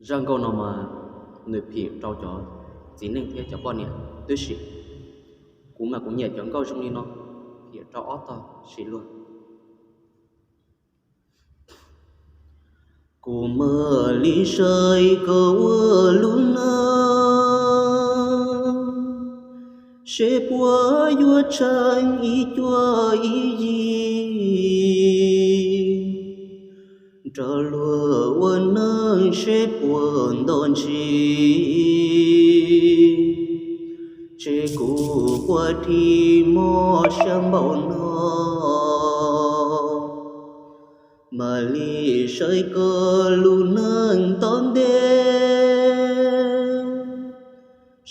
Zaj nkauj no mas nws phim rau cov txiv neej thiab cov poj niam tib si. Kuv mas kuv nyiam cov nkauj zoo li no, phim rau ob tog sis luag. Kuv mam li saib koj ua lub neej, seb puas yuav tseem ib cuab ib yig, nrog luag ua neej seb puas nto ntsis. Tseg kuv ua dhi mob siab npaum no, mam li saib koj lub neej tom ntej,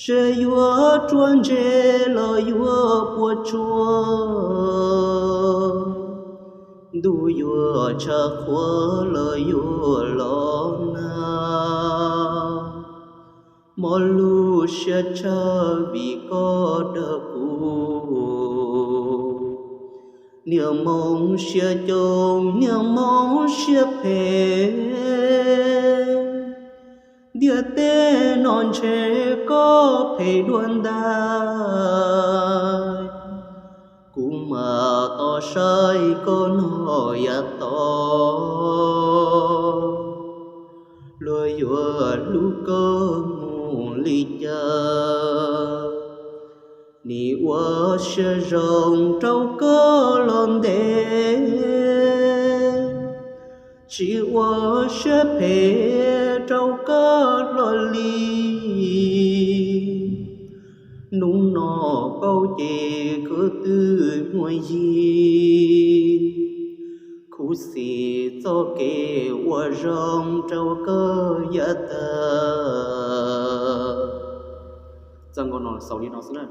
seb yuav ruaj ntseg los yuav puas tsuaj, ntuj yuav tshav qhuav los yuav los nag. Mob lub siab tsawg vim koj dag kuv, niag Hmoob siab coob niag Hmoob siab phem. Ntiaj teb no ntshe koj phem dua ntag, kuv mam tos saib koj noj yav tod, luag yuav hlub koj mus li cas. Nim ua siab zoo rau koj los ntev, tsis ua siab phem rau koj los li. Hnub no paub ces koj twb muaj yig, khuv xim txoj kev ua zoo rau koj yav tag. Txoj nkauj no xaus li no xwb na.